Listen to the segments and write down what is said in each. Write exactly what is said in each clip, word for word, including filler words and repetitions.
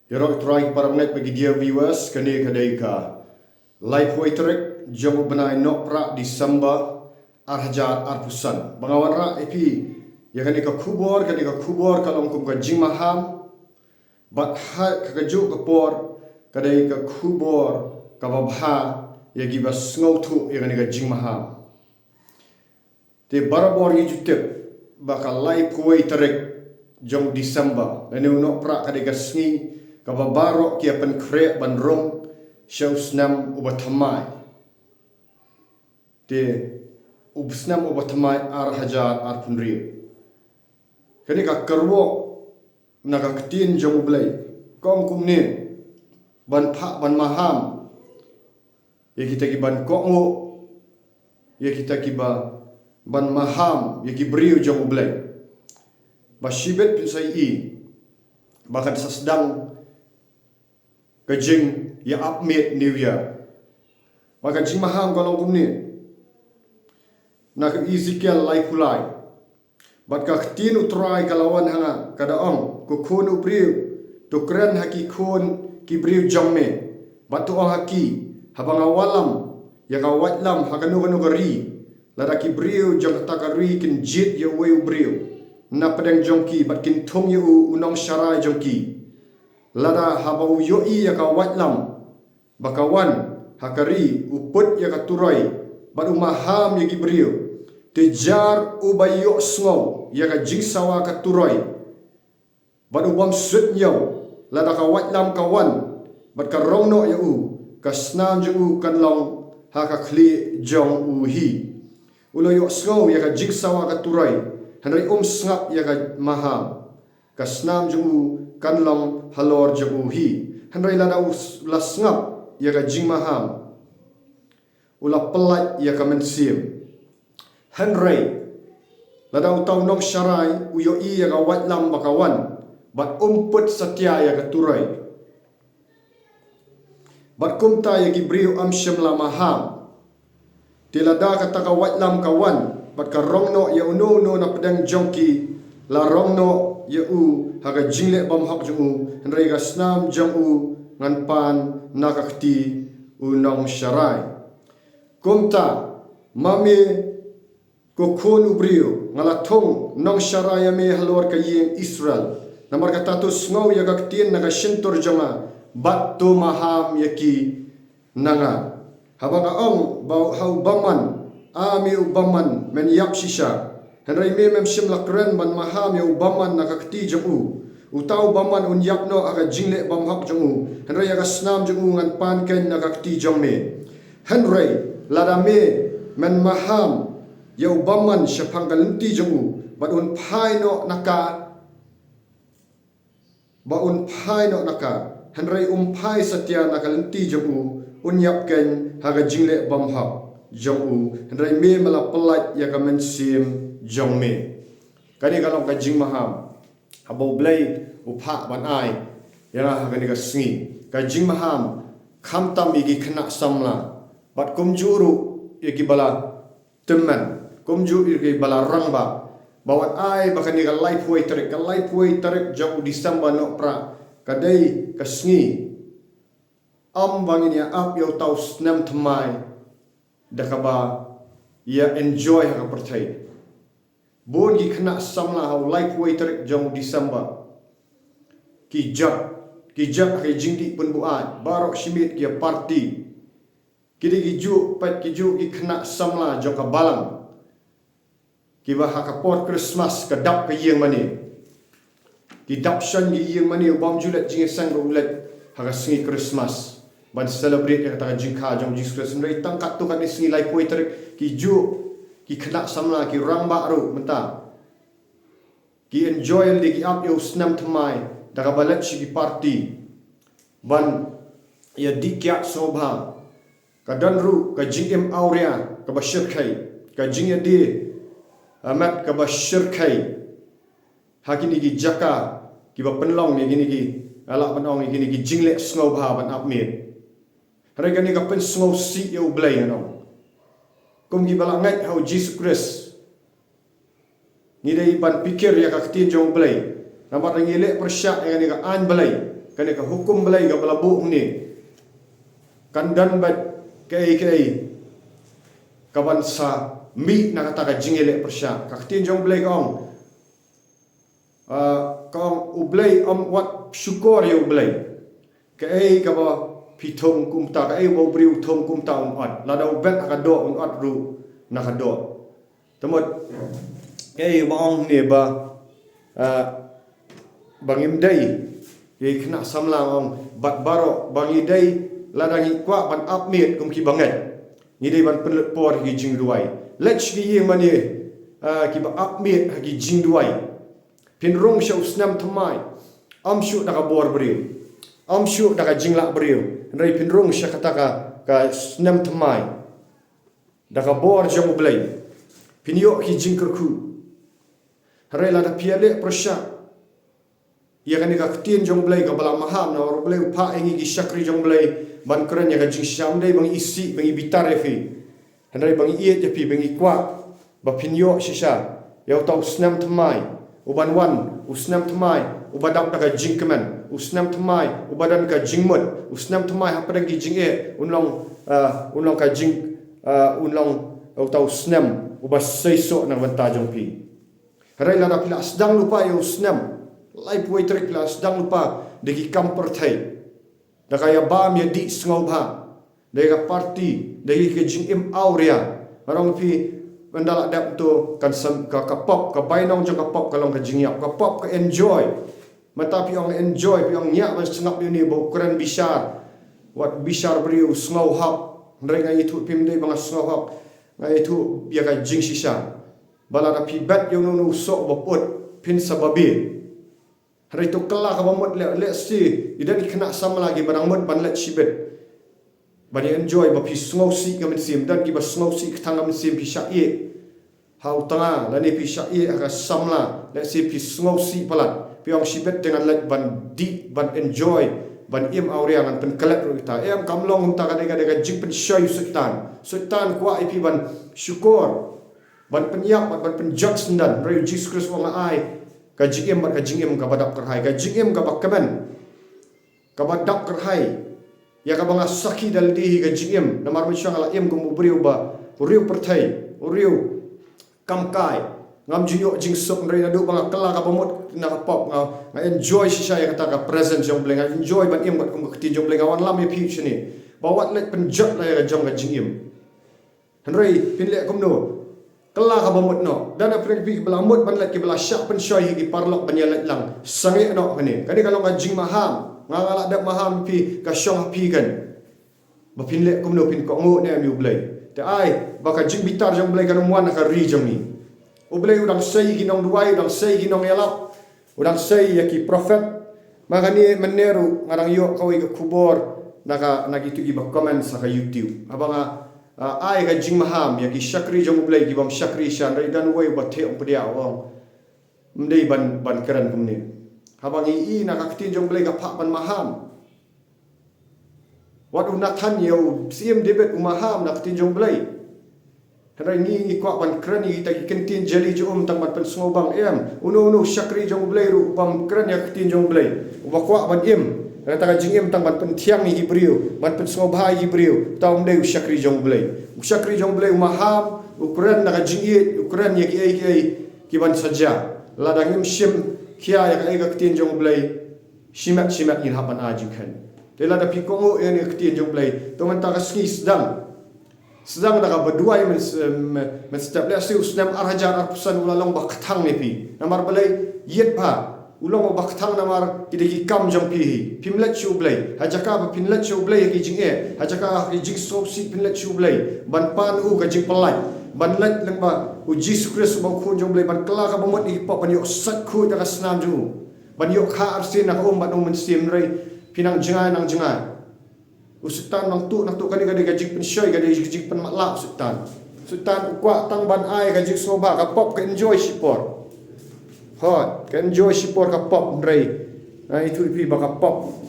Ïaroh Trai para bangeit bad ki dear viewers, kane ka dei ka laiphew tarik jong u bnai Nohprah December ar hajar arphew san. Ba nga wanrah ïa phi ïa kane ka khubor, kane ka khubor ka long kum ka jingmaham. Bad ha ka, kajuh ka por ka dei ka khubor kaba bha ïa kiba sngewthuh ïa kane ka jingmaham. Te barabor ngi ju tip ba ka laiphew tarik jong December, lane u Nohprah ka dei ka sngi kaba baroh ki ïa pynkhreh ban rung sha u snem uba thymmai. Te u snem uba thymmai ar hajar arphew hynriew. Kane ka kyrwoh na ka ktien jong U Blei ka ong kumne: ban phah, ban maham ïa kita kiban kohnguh, ïa kita kiba, ban maham ïa ki briew jong U Blei. Ba shibit phin sa ïohi ba kan sa sdang ka jingïaap miet New Year. Ba ka jingmaham ka long kumne. Na ka Ezekiel laiphew lai. Bad ka ktien U Trai ka la wan ha nga, ka da ong: Ko khun u briew, to kren ha ki khun ki briew jong me, bad to ong ha ki: Haba nga wallam ïa ka waitlam ha kano kano ka ri, lada ki briew jong kata ka ri kin jied ïa uwei u briew na pdeng jong ki bad kin thung ïa u, u nongsharai jong ki, lada haba u ïohi ïa ka waitlam ba ka wan ha ka ri, u put ïa ka turoi bad u maham ïa ki briew, te jar uba ïohsngew ïa ka jingsawa ka turoi bad u bym suidñiew, lada ka waitlam ka wan bad ka rong noh ïa u, ka snam jong u kan long ha ka khlieh jong u hi. U la ïohsngew ïa ka jingsawa ka turoi, hynrei um sngap ïa ka maham. Ka snam jong u kan long halor jong u hi. Hynrei lada u s-, la sngap ïa ka jingmaham, u la pyllait ïa ka mynsiem. Hynrei lada uta u nongsharai u ïohi ïa ka waitlam ba ka wan, bad um put satia ïa ka turoi, bad kumta ïa ki briew ym shym la maham. Te lada kata ka waitlam ka wan bad ka rong noh ïa uno uno na pdeng jong ki, la rong noh ïa u ha ka jingleh bymhok jong u, hynrei ka snam jong u ngan pan na ka kti u nongsharai. Kumta, ma me, ko khun u briew, nga la thung nongsharai ïa me halor ka ïing Israel. Namar kata to sngew ïa ka ktien na ka shyntur jong nga, bad to maham ïa ki na nga. Haba nga ong ba ha u bymman: A me u bymman, men ïap shisha. Hynrei me mem shym la kren ban maham ïa u bymman na ka kti jong u. Uta u bymman un ïap noh ha ka jingleh bymhok jong u, hynrei ïa ka snam jong u ngan pan keiñ na ka kti jong me. Hynrei lada me men maham ïa u bymman shaphang ka lynti jong u, bad un phai noh na ka, ba un phai noh na ka, hynrei um phai satia na ka lynti jong u, un ïap keiñ ha ka jingleh bymhok jong u, hynrei me me la pyllait ïa ka mynsiem jong me. Kane ka long ka jingmaham haba U Blei u phah ban ai ïa nga ha kane ka sngi. Ka jingmaham khamtam ïa ki khynnah samla, bad kumjuh ruh ïa kiba la tymmen, kumjuh ïa kiba la rangbah, ba wat ai ba kane ka laiphew tarik, ka laiphew tarik jong u December Nohprah, ka dei ka sngi ym ba ngin ïa ap ïa uta u snem thymmai da kaba ïa enjoy ha ka pyrthei. Bun ki khynnah samla ha u laiphew tarik jong u December ki jot, ki jot ha ki jingdih pynbuaid, baroh shi miet ki ïa party. Ki dei kijuh pat kijuh ki khynnah samla jong ka balang, kiba ha ka por Christmas ka dap ka ïing mane. Ki dap shon ki ïing mane, u bym ju leit jingïaseng ruh u leit ha ka sngi Christmas ban celebrate ïa kata ka jingkha jong Jisu Khrist. Hynrei tang katto katne sngi laiphew tarik, kijuh ki khynnah samla, ki rangbah ruh mynta ki enjoy lade, ki ap ïa u snem thymmai da kaba leit sha ki party ban ïa dih kiad sngewbha. Ka don ruh ka jingim awria kaba shyrkhei, ka jingïadie, ah, met kaba shyrkhei ha kine ki jaka kiba pynlong ïa kine ki, ah, lah ban ong ïa kine ki jingleh sngewbha ban ap miet. Hynrei kane ka pynsngewsih ïa U Blei, ngan ong. Kum kiba la ngeit ha u Jisu Khrist, ngi dei ban pyrkhat ïa ka ktien jong U Blei. Namar ngi leh pyrshah ïa kane ka aiñ Blei, Kane ka hukum Blei kaba la buh hangne kan don bad kaei kaei kaban sa mih na kata ka jingïaleh pyrshah. Ka ktien jong Blei ka ong, ah, ka ong, U Blei, ym wat shukor ïa U Blei. Kaei kaba phi thung kumta, kaei ba u briew u thung kumta un ot. Lada u bet ha ka doh un ot ruh na ka doh. Te mut, kaei ba ong ne ba, ah, ba ngim dei ïa ki khynnah samla, ong, bad baroh ba ngi dei, lada ngi kwah ban ap miet kum ki bangeit, ngi dei ban pynlut por ha ki jingduwai. Leit sha ki ïing mane, ah, kiba ap miet ha ki jingduwai. Phin rung sha u snem thymmai, ym shuh da ka bor briew, ym shuh da ka jinglah briew, hynrei phin rung sha kata ka, ka snem thymmai da ka bor jong U Blei. Phin ïoh ki jingkyrkhu. Hynrei lada phi ïaleh pyrshah ïa kane ka ktien jong U Blei kaba la maham, namar U Blei u phah ïa ngi ki shakri jong U Blei ban kren ïa ka jingshisha. Ym dei ba ngi isih, ba ngi bitar ïa phi, hynrei ba ngi ïeit ïa phi, ba ngi kwah ba phin ïoh shisha ïa uta u snem thymmai uban wan, u snem thymmai uba dap da ka jingkmen, u snem thymmai uba don ka jingmut, u snem thymmai hapdeng ki jingeh un long, ah, un long ka jing, ah, un long uta u snem uba seisoh na ka bynta jong phi. Hynrei lada phi la sdang lypa ïa u snem, laiphew wei tarik phi la sdang lypa da ki kam pyrthei, da ka ïabam ïadih sngewbha, da ka party, da ka jingim awria. Nga ong ïa phi, ynda la dep to kan sam, ka, ka pop, ka bainong jong ka pop ka long ka jingïap, ka pop ka enjoy. Mynta phi ong enjoy, phi ong ñiah ban sngap ïa une ba u kren bishar. Wat bishar briew, sngewhap. Hynrei nga ithuh phim dei ba nga sngewhap. Nga ithuh ïa ka jingshisha ba lada phi bet ïa uno uno u soh ba put, phin sa babe. Hynrei to kylla kaba mut leh, lehse i don ki khynnah samla kiba dang mut ban leit shibit ban ïa enjoy ba phi sngewsih ka mynsiem. Don kiba sngewsih ka tang ka mynsiem, phi shah ïeh ha u tnga lane phi shah ïeh ha ka samla, lehse phi sngewsih palat, phi ong shibit te ngan leit ban dih, ban enjoy, ban im awria, ngan pynklet ruh ïa kita. Em, kam long kumta. Ka dei, ka dei ka jingpynshoi u Soitan. Soitan kwah ïa phi ban shukor, ban pynïap, ban, ban pynjot syndon. Hynrei u Jisu Khrist u ong, nga ai ka jingim bad ka jingim kaba dap kyrhai, ka jingim kaba kmen, kaba dap kyrhai, ïa kaba nga sakhi da lade hi ka jingim. Namar mynshuwa nga la im kum u briew ba, u riew pyrthei, u riew kam kai. Ngam ju ïoh jingsuk, hynrei naduh ba nga kylla kaba mut na ka pop, nga, nga enjoy shisha ïa kata ka presence jong U Blei, nga enjoy ban im bad kum ka ktien jong U Blei. Nga wanlam ïa phi shane ba wat leit pynjot la ïa ka jong ka jingim. Hynrei phin leh kumno? Kylla kaba mut noh. Don na pyrthei kiba la mut ban leit, kiba la shah pynshoi hi ki paralok ban ïa leit lang. Sangeh noh kane. Kane ka long ka jingmaham. Nga, nga la dep maham phi, ka shong ha phi kan. Ba phin leh kumno, phin kohnguh ne em ïa U Blei? Te ai ba ka jingbitar jong U Blei kan ym wan ha ka ri jong ngi. U Blei u dang sei ki nongduwai, u dang sei ki nongïalap, u dang sei ïa ki prophet. Ma kane mynne ruh nga dang ïoh kawei ka khubor na ka, na kito kiba comment ha ka YouTube. Haba nga, ah, ai ka jingmaham ïa ki shakri jong U Blei, ki bym shakri shisha, hynrei don uwei uba theh, um pdiang, u ong, ym dei ban, ban kren kumne. Haba ngi i na ka ktien jong U Blei ka phah ban maham. Wat u Nathan ïa u Syiem David u maham na ka ktien jong U Blei. Hynrei ngi, ngi kwah ban kren ïa kita ki kyntien jali jong um tang ban pynsngewbang, em. Uno uno u shakri jong U Blei ruh u bym kren ïa ka ktien jong U Blei, uba kwah ban im kata ka jingim tang ban pynthiang ïa ki briew, ban pynsngewbha ïa ki briew, uta um dei u shakri jong U Blei. U shakri jong U Blei u maham, u kren na ka jingïeit, u kren ïa kiei kiei ki ban sa jia. Lada ngim shim khia ïa kaei ka ktien jong U Blei, shimet shimet ngin hap ban ai jingkheiñ. Te lada phi kohnguh ïa kane ka ktien jong U Blei, to mynta ka sngi sdang. Sdang da kaba duwai myn, myn, mynstep. Lehse u snem ar hajar arphew san u la long ba kthang ïa phi. Namar balei? Ïeit bha. U long uba kthang namar ki dei ki kam jong phi hi. Phim leit sha U Blei. Ha jaka ba phin leit sha U Blei ha ki jingeh, ha jaka ha ki jingsngewsih phin leit sha U Blei ban pan u ka jingpyllait, ban leit lyngba u Jisu Khrist uba u Khun jong U Blei, ban kylla kaba mut ïa ki pop, ban ïoh sait khuid da ka snam jong u, ban ïoh kha arsien na ka um bad u Mynsiem, hynrei phi nang jngai, nang jngai. U Soitan nang tuh, nang tuh. Kane ka dei ka jingpynshoi, ka dei ka jingpynmatlah u Soitan. U Soitan u kwah tang ban ai ka jingsngewbha, ka pop ka enjoy shipor. Hooid, ka enjoy shipor ka pop, hynrei nga ithuh ïa phi ba ka pop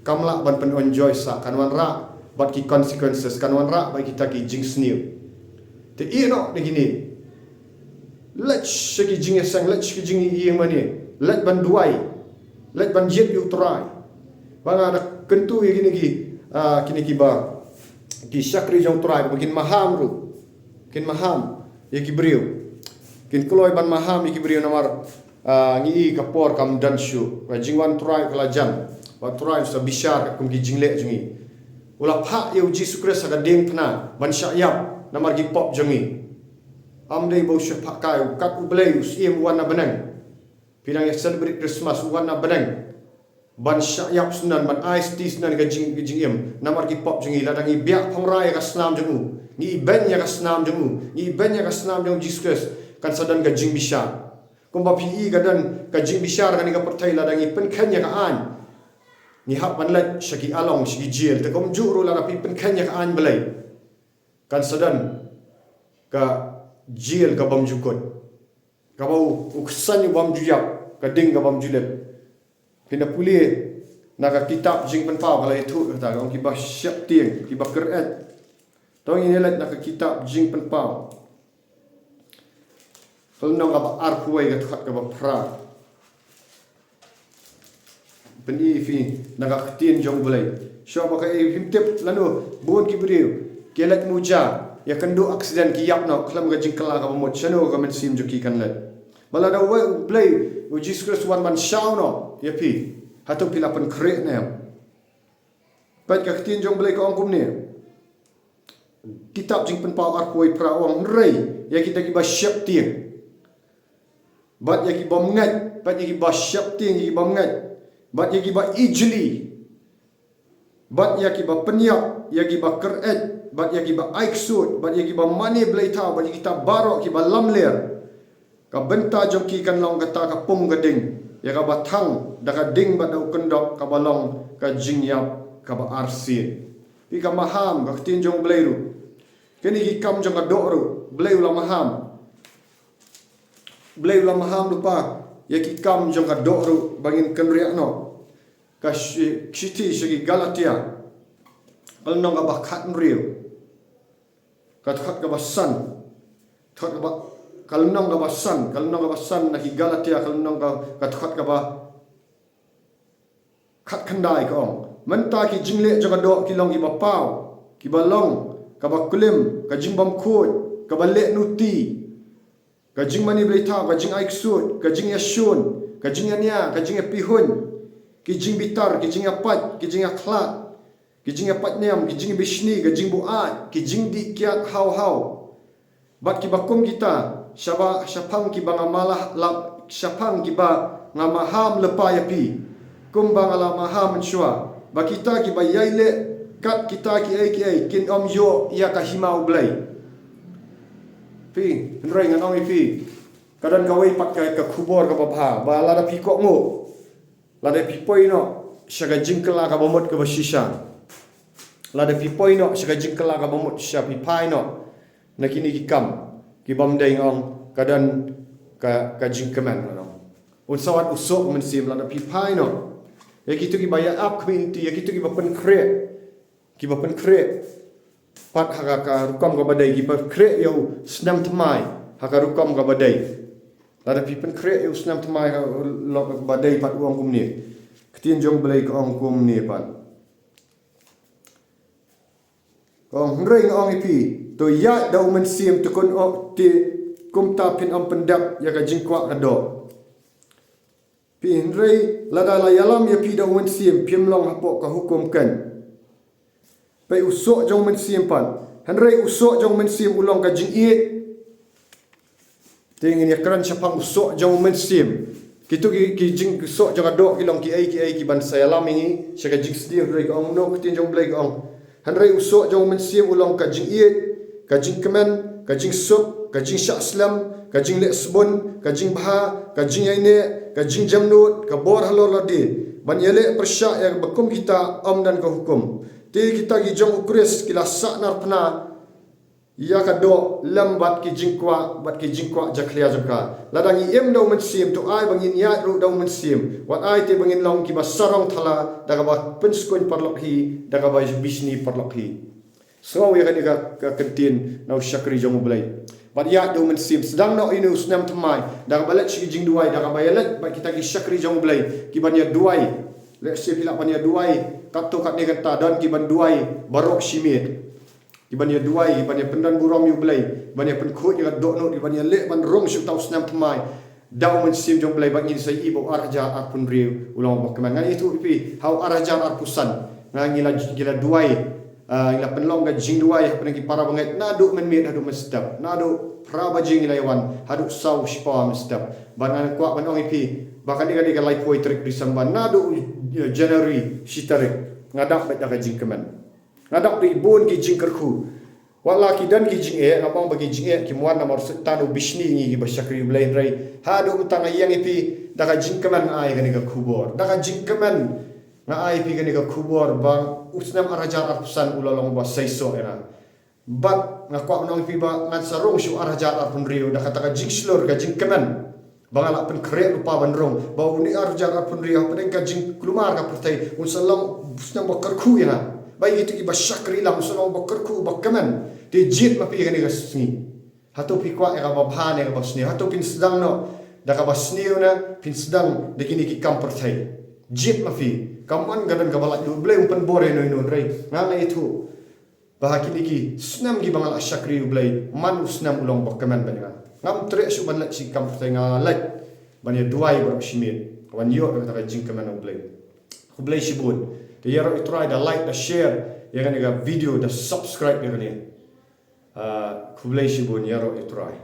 kam lah ban pynenjoy sah, kan wanrah bad ki consequences, kan wanrah bad kita ki jingsniew. Te ïeh noh na kine. Leit sha ki jingïaseng, leit sha ki jingïing mane, leit ban duwai, leit ban jied ïa U Trai. Ba nga da kyntu ïa kine ki, ah, kine ki ba, ki shakri jong Trai, ba kin maham ruh. Kin maham ïa ki briew. Kin kloi ban maham ïa ki briew namar, ah, ngi i ka por kam don shuh. Ka jingwan Trai ka la jan. Ba Trai sa bishar katkum ki jingleh jong ngi. U la phah ïa u Jisu Khrist ha ka diengphna ban shah ïap namar ki pop jong ngi. Ym dei ba u shah phah kai, u kat u Blei, u Syiem, u wan na bneng. Phi dang ïa celebrate Christmas, u wan na bneng ban shah ïap shuh, ban ai siti shuh ka jing, ka jingim namar ki pop jong ngi. Lada ngi biah phongrai ïa ka snam jong u, ngi ibeiñ ïa ka snam jong u, ngi ibeiñ ïa ka snam jong u Jisu Khrist, kan sa don ka jingbishar. Kumba phi i ka don ka jingbishar kane ka pyrthei lada ngi pynkheiñ ïa ka aiñ. Ngi hap ban leit sha ki along, sha ki jail, te kumjuh ruh lada phi pynkheiñ ïa ka aiñ Blei, kan sa don ka jail ka bym ju kut. Kaba u, u ksein u bym ju ïap, ka ding ka bym ju lip. Phin da pule na ka kitab Jingpynpaw ka la ïathuh kata, ka ong kiba sheptieng, kiba kyr-eit. To ngin ïa leit na ka kitab Jingpynpaw. Ka lynnong kaba arphew wei, ka dkhot kaba phra. Pyni ïa phi na ka ktien jong u Blei. Shuwa ba ka, eh, phim tip lano, bun ki briew ki leit muja, ïakynduh accident, ki ïap noh khlem ka jingkylla kaba mut. Shano ka mynsiem jong ki kan leit? Ba lada u Blei, u Jisu Khrist wan ban shaw noh ïa phi, hato phi la pynkhreh ne em? Peit ka ktien jong u Blei ka ong kumne. Kitab Jingpynpaw arphew wei phra, ong, hynrei ïa kita kiba sheptieng, bad ïa ki bym ngeit, bad ïa kiba sheptieng, ïa ki bym ngeit, bad ïa kiba ijli, bad ïa kiba pynïap, ïa kiba kyr-eit, bad ïa kiba ai ksuid, bad ïa kiba mane blei thaw, bad ïa kita baroh kiba lamler, ka bynta jong ki kan long kata ka pung ka ding, ïa kaba thang da ka ding bad da u kyndok, kaba long ka jingïap kaba arsien. Phi, ka maham ka ktien jong u Blei ruh. Kine ki kam jong ka doh ruh, Blei u la maham. Blei u la maham lypa ïa ki kam jong ka doh ruh ba ngin kynriah noh. Ka shi-, shithi sha ki Galatia, ka lynnong kaba khathynriew, ka dkhot kaba san. Dkhot kaba, ka lynnong kaba san, ka lynnong kaba san na ki Galatia, ka lynnong ka, ka dkhot kaba khatkhyndai, ka ong, mynta ki jingleh jong ka doh ki long kiba paw, kiba long kaba klim, ka jingbymkhuid, kaba leh nuti, ka jingmane blei thaw, ka jingai ksuid, ka jingïashun, ka jingïania, ka jingïapihuiñ, ki jingbitar, ki jingïapait, ki jingïakhlad, ki jingïapait niam, ki jingbishni, ka jingbuaid, ki jingdih kiad haw haw. Bad kiba kum kita, shaba, shaphang kiba nga malah lap, shaphang kiba nga maham lypa ïa phi, kumba nga la maham mynshuwa, ba kita kiba ïai leh kat kita kiei kiei kin ym ïoh ïa ka hima u Blei. Phi, hynrei ngan ong ïa phi, ka don kawei pat ka, ka khubor kaba bha, ba lada phi kohnguh, lada phi poi noh sha ka jingkylla kaba mut kaba shisha, lada phi poi noh sha ka jingkylla kaba mut shisha, phi phai noh na kine ki kam ki bym dei, nga ong, ka don ka, ka jingkmen, nga ong. Un sa wad u soh mynsiem lada phi phai noh. Ïa kito kiba ïa ap khmih lynti, ïa kito kiba pynkhreh, kiba pynkhreh pat ha ka, ka rukom kaba dei, kiba khreh ïa u snem thymmai ha ka rukom kaba dei. Lada phi pynkhreh ïa u snem thymmai ha ka rukom kaba dei pat, u ong kumne. Ktien jong u Blei ka ong kumne pat. Ka ong, hynrei nga ong ïa phi, to ïaid da u Mynsiem, te kun ym, te kumta phin ym pyndep ïa ka jingkwah ka doh. Phi, hynrei lada la ïalam ïa phi da u Mynsiem, phim long hapoh ka hukum keiñ. Peit u soh jong u Mynsiem pat. Hynrei u soh jong u Mynsiem u long ka jingïeit. Te ngin ïa kren shaphang u soh jong u Mynsiem. Kito ki, ki jingsoh jong ka doh ki long kiei kiei kiban sa ïalam ïa ngi sha ka jingsniew, hynrei ka ong, no, ka ktien jong u Blei ka ong, hynrei u soh jong u Mynsiem u long ka jingïeit, ka jingkmen, ka jingsuk, ka jingshah slem, ka jingleh sbun, ka jingbha, ka jingïaineh, ka jingjemnud, ka bor halor lade, ban ïaleh pyrshah ïa kiba kum kita ym don ka hukum. Te kita ki jong u Khrist ki la sahnarphna ïa ka doh lem bad ki jingkwah, bad ki jingkwah jakhlia jong ka. Lada ngi im da u Mynsiem, to ai ba ngin ïaid ruh da u Mynsiem. Wat ai te ba ngin long kiba sarong thala da kaba pynskhem paralok hi, da kaba bishni paralok hi. Sngew ïa kane ka, ka kyntien na u shakri jong u Blei. Bad ïaid da u Mynsiem, sdang noh ïa une u snem thymmai da kaba leit sha ki jingduwai, da kaba ïaleit bad kita ki shakri jong u Blei kiban ïa duwai. Lehse phi lah ban ïa duwai katto katne kynta, don ki ban duwai baroh shi miet. Ki ban ïa duwai, ki ban ïa pyndon burom ïa U Blei, ki ban ïa pynkhuid ïa ka dohnud, ki ban ïa leh ban rung sha uta u snem thymmai da U Mynsiem jong U Blei, bad ngin sa ïohi ba u ar hajar arphew hynriew u long uba kmen. Ngan ïathuh ïa phi, ha u ar hajar arphew san nga, ngi la, ngi la duwai, ah, ngi la pynlong ka jingduwai hapdeng ki para bangeit naduh mynmiet haduh mynstep, naduh phra baje ngi la ïa wan haduh saw shipawa mynstep. Bad ngan kwah ban ong ïa phi ba kane ka dei ka laiphew tarik December, naduh, eh, January shi tarik, nga dap beit da ka jingkmen. Nga dap da i bun ki jingkyrkhu. Wat la ki don ki jingeh, ngam ong ba ki jingeh kim wan namar u Soitan u bishni ïa ngi kiba shakri U Blei, hynrei haduh mynta nga ïeng ïa phi da ka jingkmen nga ai kane ka khubor. Da ka jingkmen nga ai ïa phi kane ka khubor ba u snem ar hajar arphew san u la long uba seisoh ïa nga. Bad nga kwah ban ong ïa phi ba ngan sa rung sha u ar hajar arphew hynriew da kata ka jingshlur, ka jingkmen ba nga la pynkhreh lypa ban rung, ba une u ar hajar arphew hynriew hapdeng ka jingkulmar ka pyrthei un sa long u snem ba kyrkhu ïa nga. Ba ïa kito kiba shakri lang un sa long ba kyrkhu, ba kmen. Te jied ma phi kane ka sngi. Hato phi kwah ïa kaba bha ne kaba sniew? Hato phin sdang noh da kaba sniew ne phin sdang da kine ki kam pyrthei? Jied ma phi. Kam wan ka don kaba lait, U Blei um pynbor ïano ïano, hynrei nga, nga ïathuh ba ha kine ki snem kiba nga la shakri U Blei, man u snem u long ba kmen bad nga. Ngam treh shuh ban leit sha ki kam pyrthei, nga leit ban ïa duwai baroh shi miet, ban ïoh ïa kata ka jingkmen U Blei. Khublei shibun. Te ïaroh ïa U Trai da like, da share ïa kane ka video, da subscribe ïa kane. Ah, khublei shibun, ïaroh ïa U Trai.